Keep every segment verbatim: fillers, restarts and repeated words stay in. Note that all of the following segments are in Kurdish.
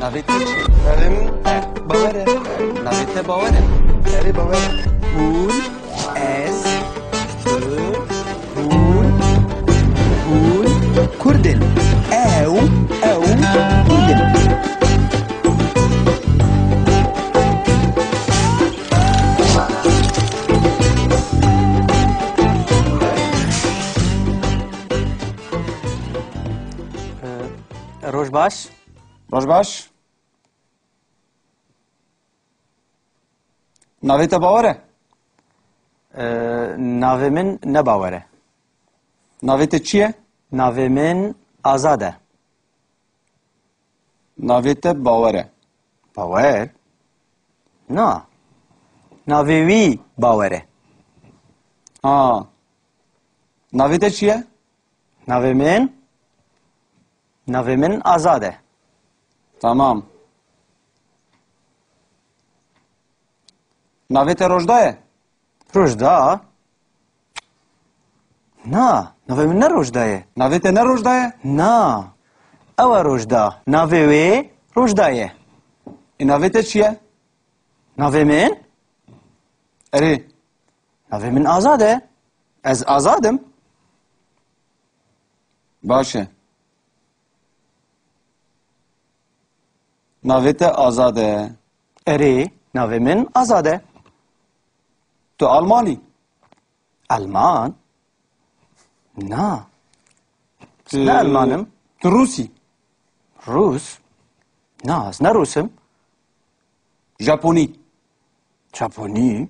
Navê te çi? Navê min Bawer e. Navê te Bawer e. Erê, Bawer e. Hûn, ez, tu, hûn, hûn Kurd in. Ew, ew Kurd in. Roj baş. Roj baş. Navê te Bawer e? Ee, navê min ne Bawer e. Navê te çi ye? Navê min Azad e. Navê te Bawer e? Bawer? Na. Navê wî Bawer e. Ha. Navê te çi ye? Navê min? Navê min Azad e. Tamam. Navê te Rojda ye? Rojda? Na, navê min ne Rojda ye. Navê te ne Rojda ye? Na. Ew e Rojda. Navê wê Rojda ye. E, navê te çi ye? Navê min? Erê. Navê min Azad e. Ez azad im. Baş e. Navê te Azad e. Erê, navê min Azad e. Tu Alman î? Alman? Na. Ez Tu, ne Alman im. Tu Rûs î? Rûs? Na, ez ne Rûs im. Japonî? Japonî?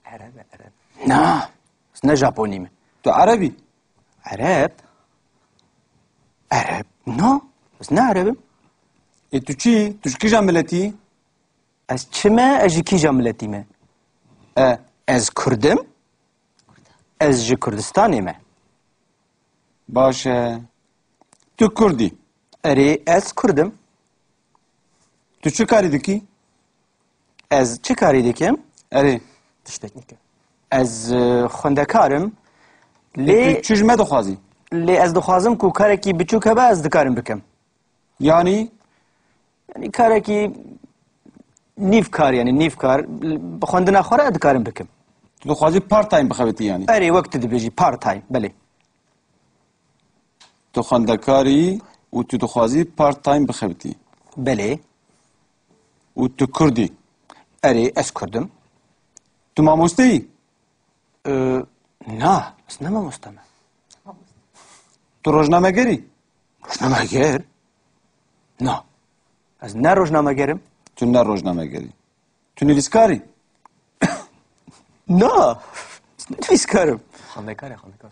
Ereb e, Ereb. Na, ez ne Japonî me. Tu Ereb î? Ereb? Ereb? Na, ez ne Ereb im. E, tu çi? Tu ji kîja miletî? Ez çi me? Ez ji kîja miletî me? E. Ez Kurd im. Ez ji Kurdistanê me. Baş e. Tu Kurd î? Erê, ez Kurd im. Tu çi karî dikî? Ez çi karî dikim? Erê. Tiştek nikim. Ez, e, xwendekar im. E, Lê, tu çi ji me dixwazî? Lê ez dixwazim ku karekî biçûk hebe ez dikarim bikim. Yanî? Yanî karekî nîv kar, yanî nîv kar, bi xwendina xwe re dikarim bikim. Tu dixwazî part time bixebitî yanî? Erê, wek tu dibêjî, part time, belê. Tu xwendekarî û tu dixwazî part time bixebitî. Belê. Û tu Kurd î? Erê, ez Kurd im. Tu mamoste yî? Ee, na, ez ne mamoste me. Tu rojnameger î? Rojnameger? Na. Ez ne rojnameger im. Tu ne rojnameger î. Tu nivîskar î? Na. Ez ne nivîskar im. Xwendekar e, xwendekar.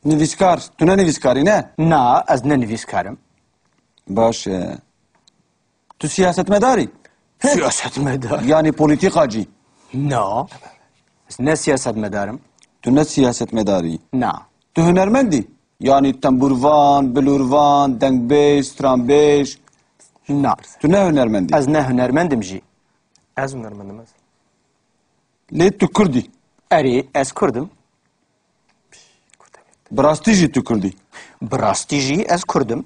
Nivîskar. Tu ne nivîskar î, ne? Na, ez ne nivîskar im. Baş e. Tu siyasetmedar î? Siyasetmedar. Yanî polîtîkacî? Na. Ez ne siyasetmedar im. Tu ne siyasetmedar î? Na. Tu hunermend î? Yanî tembûrvan, bilûrvan, dengbêj, stranbêj? Na. Tu ne hunermend î? Ez ne hunermend im jî. Ez hunermend im ez. Lê tu Kurd î? Erê, ez Kurd im. Bi rastî jî tu Kurd î? Bi rastî jî ez Kurd im.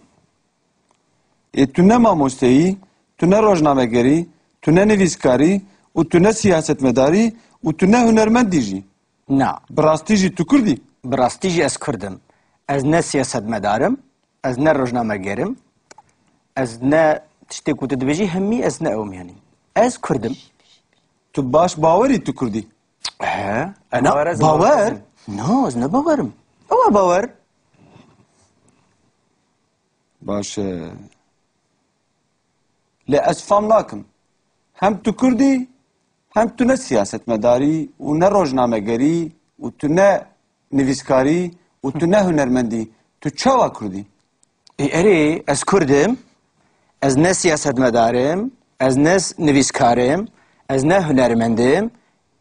Ê tu ne mamoste yî, tu ne rojnameger î, tu ne nivîskar î û tu ne siyasetmedar î û tu ne hunermend î jî. Na. Bi rastî jî tu Kurd î? Bi rastî jî ez Kurd im. Ez ne siyasetmedar im, ez ne rojnameger im, ez ne tiştê ku tu dibêjî hemî ez ne ew im yanî. Ez Kurd im. Tu baş bawer î tu Kurd î? He, e, na, Bawer ez bawer? Bawer. Na, ez ne bawer im. Ew e bawer. Baş e. Lê ez fam nakim. Hem tu Kurd î, hem tu ne siyasetmedar î û ne rojnameger î û tu ne nivîskar î û tu ne hunermend î. Tu çawa Kurd î? Ê, erê, ez Kurd im, ez ne siyasetmedar im, ez ne s-, nivîskar im, ez ne hunermend im,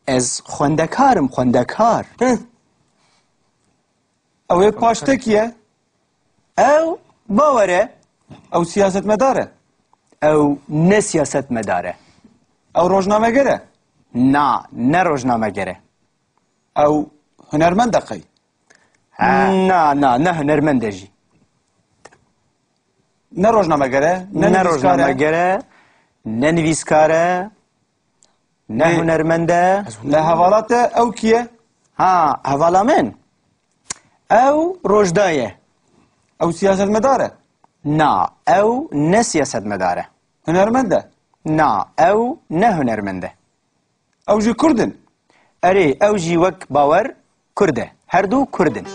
ez xwendekar im, xwendekar. Heh. Ew ê paştekî ye? Ew bawer e. Ew siyasetmedar e? Ew ne siyasetmedar e. Ew rojnameger e? Na, ne rojnameger e. Ew hunermend e qey? Ha. Na, na, ne hunermend e jî. Ne rojnameger e, ne Ne nivîskar e. rojnameger e, ne nivîskar e, ne Lê hunermend e. Lê hevala te ew kî ye? Ha, hevala min. Ew Rojda ye. Ew siyasetmedar e? Na, ew ne siyasetmedar e. Hunermend e? Na, ew ne hunermend e. Ew jî Kurd in? Erê, ew jî wek Bawer Kurd e. Her du Kurd in.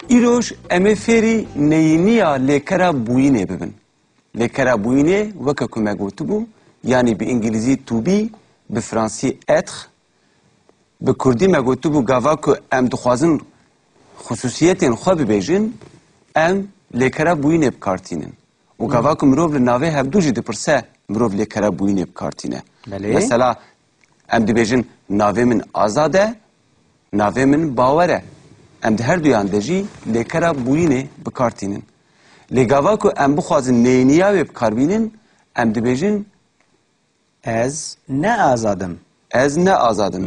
Îroj em ê fêrî neyîniya lêkera bûyînê bibin. Lêkera bûyînê, weke ku me gotibû, yanî bi îngilîzî to be, bi fransî être, bi kurdî me gotibû, gava ku em dixwazin xisûsiyetên xwe bibêjin, em lêkera bûyînê bi kar tînin. Û gava ku mirov li navê hevdû jî dipirse, mirov lêkera bûyînê bi kar tîne. Belê. Mesela, em dibêjin, navê min Azad e, navê min Bawer e. Em di her duyan de jî lêkera bûyînê bi kar tînin. Lê gava ku em bixwazin neyîniya wê bi kar bînin, em dibêjin, Ez ne Azad im. Ez ne Azad im.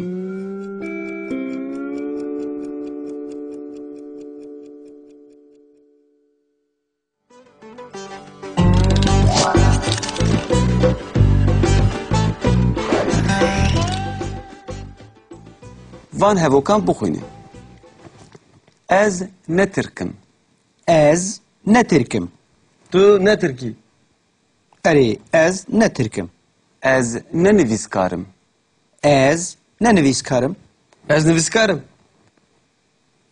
Van hevokan bixwîne. Ez ne Tirk im. Ez ne Tirk im. Tu ne Tirk î. Erê, ez ne Tirk im. Ez ne nivîskar im. Ez ne nivîskar im. Ez nivîskar im.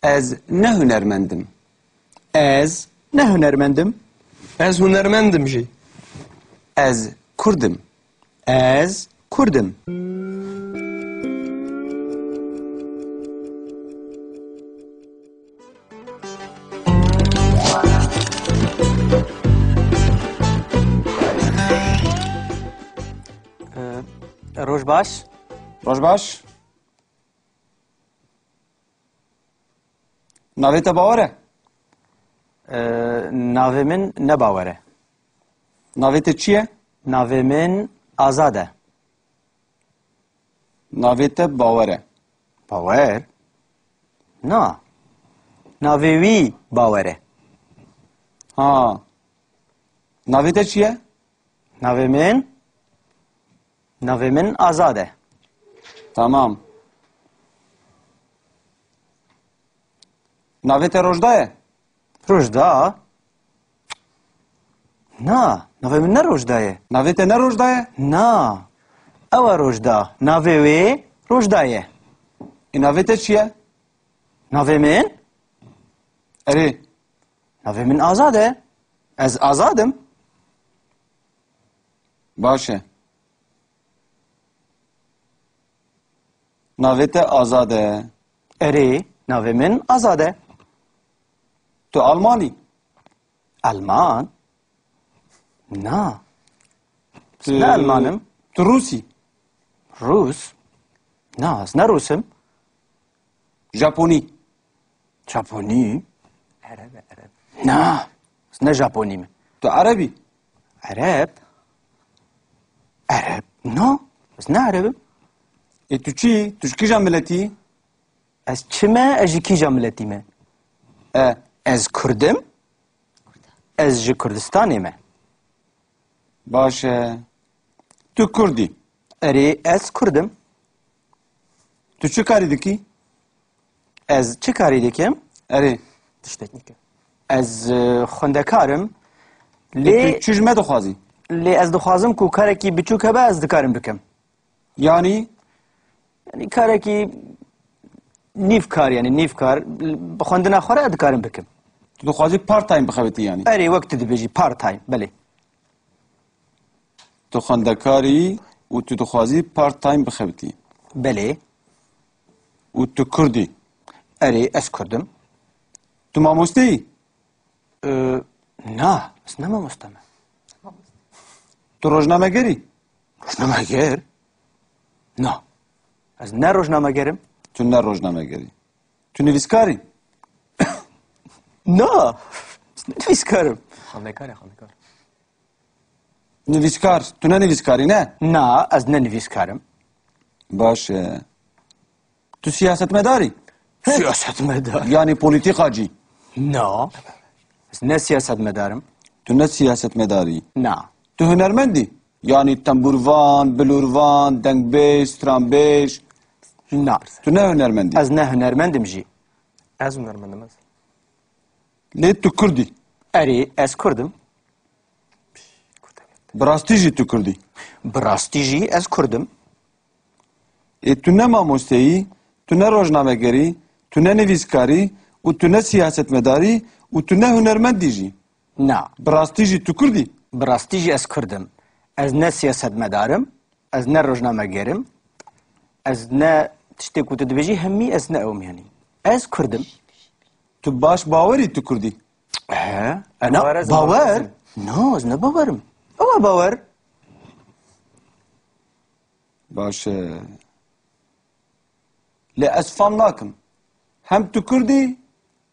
Ez ne hunermend im. Ez ne hunermend im. Ez hunermend im jî. Ez Kurd im. Ez Kurd im. Ee, Roj baş. Roj baş. Navê te Bawer e? Ee, navê min ne Bawer e. Navê te çi ye? Navê min Azad e. Navê te Bawer e. Bawer? Na. Navê wî Bawer e. Ha. Navê te çi ye? Navê min? Navê min Azad e. Tamam. Navê te Rojda ye? Rojda? Na, navê min ne Rojda ye. Navê te ne Rojda ye? Na, ew e Rojda. Navê wê Rojda ye. Ê, navê te çi ye? Navê min? Erê. Navê min Azad e. Ez Azad im. Baş e. Navê te Azad e. Erê, navê min Azad e. Tu Alman î? Alman? Na. Ez Tu, ne Alman im. Tu Rûs î? Rûs? Na, ez ne Rûs im. Japonî? Japonî? Ereb e, Ereb. Na, ez ne Japonî me. Tu Ereb î? Ereb? Ereb? Na, ez ne Ereb im. Ê, tu çi yî? Tu ji kîja miletî yî? Ez çi me? Ez ji kîja miletî me? E. Ez Kurd im. Ez ji Kurdistanê me. Baş e. Tu Kurd î? Erê, ez Kurd im. Tu çi karî dikî? Ez çi karî dikim? Erê. Tiştek nike. Ez, e, xwendekar im. Lê Lê tu çi ji me dixwazî? Lê ez dixwazim ku karekî biçûk hebe, ez dikarim bikim. Yanî? Yanî karekî nîv kar, yanî nîv kar, bi xwendina xwe re dikarim bikim. Tu dixwazî part time bixebitî yanî? Erê, wek tu dibêjî, part time, belê. Tu xwendekarî û tu dixwazî part time bixebitî. Belê. Û tu Kurd î? Erê, ez Kurd im. Tu mamoste yî? Ee, na, ez ne mamoste me. Tu rojnameger î? Rojnameger? Na. Ez ne rojnameger im. Tu ne rojnameger î. Tu nivîskar î? Na. Ez ne nivîskar im. Xwendekar e, xwendekar. Nivîskar. Tu ne nivîskar î, ne? Na, ez ne nivîskar im. Baş e. Tu siyasetmedar î? Siyasetmedar. Yanî polîtîkacî. Na. Ez ne siyasetmedar im. Tu ne siyasetmedar î. Na. Tu hunermend î. Yanî tembûrvan, bilûrvan, dengbêj, stranbêj. Na. Tu ne hunermend î. Ez ne hunermend im jî. Ez hunermend im ez. Lê tu kurd î. Erê, ez kurd im. Bi rastî jî tu kurd î. Bi rastî jî ez kurd im. Ê tu ne mamosteyî, tu ne rojnamegerî, tu ne nivîskarî û tu ne siyasetmedarî û tu ne hunermendî jî. Na. Bi rastî jî tu kurd î. Bi rastî jî ez kurd im. Ez ne siyasetmedar im, ez ne rojnameger im, ez ne tiştê ku tu dibêjî hemî ez ne ew im yanî. Ez kurd im. Tu baş bawer î tu kurd î. He, ena Bawer ez bawer? Bawer. No, ez ne bawer im. Ew e bawer. Baş e. Lê ez fam nakim. Hem tu kurd î,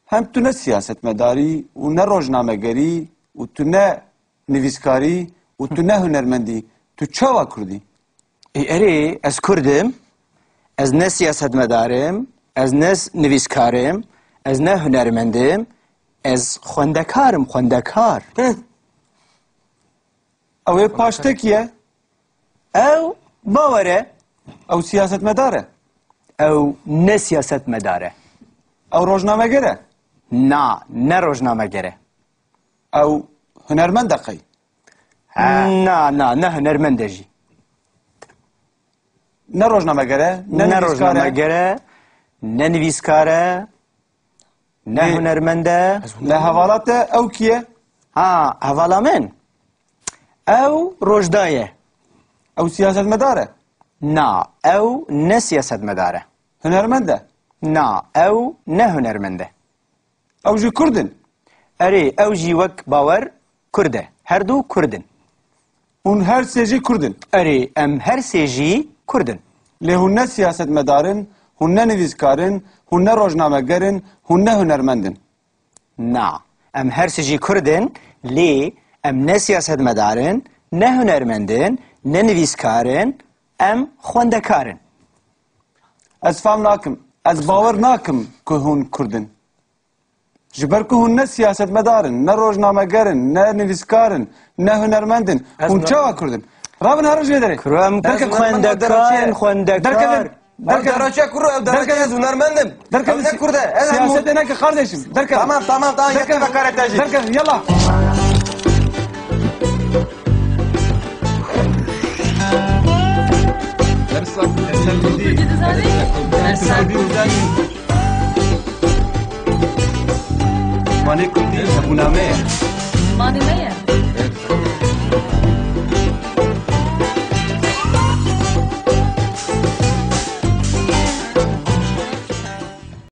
hem tu ne siyasetmedarî û ne rojnamegerî û tu ne nivîskarî û tu ne hunermendî. Tu çawa kurd î? Ê, erê, ez kurd im. Ez ne siyasetmedar im. Ez ne s-, nivîskar im. Ez ne hunermend im. Ez xwendekar im, xwendekar. Heh. Ew ê paştekî ye. Ew bawer e. Ew siyasetmedar e. Ew ne siyasetmedar e. Ew rojnameger e. Na, ne rojnameger e. Ew hunermend e qey? Ha. Na, na, ne hunermend e jî. Ne rojnameger e, ne Ne nivîskar e. rojnameger e, ne nivîskar e, ne Ê, hunermend e. Li hevala te ew kî ye? Ha, hevala min. Ew Rojda ye. Ew siyasetmedar e? Na, ew ne siyasetmedar e. Hunermend e? Na, ew ne hunermend e. Ew jî kurd in? Erê, ew jî wek bawer kurd e. Her du kurd in. Hûn her sê jî kurd in? Erê, em her sê jî kurd in. Lê hûn ne siyasetmedar in, hûn ne nivîskar in, hûn ne rojnameger in, hûn ne hunermend in. Na, em her sê jî kurd in, lê em ne siyasetmedar in, ne hunermend in, ne nivîskar in, em xwendekar in. Ez fam nakim. Ez bawer nakim ku hûn kurd in. Ji ber ku hûn ne siyasetmedar in, ne rojnameger in, ne nivîskar in, ne hunermend in. Ez Hûn hunermend çawa im. Kurd in? Rabin herin ji vê derê. Kuro em Derkevin. Belki hunermend, xwendekar in, derkevin. Xwendekar. Derkevin. Ev Derkevin. Dereçe kuru, ev dereçe Derkevin. Ez hunermend im. Derkevin. Ev ne kurd e? Ez Siyasete neke kardeşim. Derkevin. Tamam, tamam, tamam, yeter Derkevin. Hakaret e jî. Derkevin, yallah. Dersa. Dersa. Manê kurdî hebûna me ye. Manê me ye.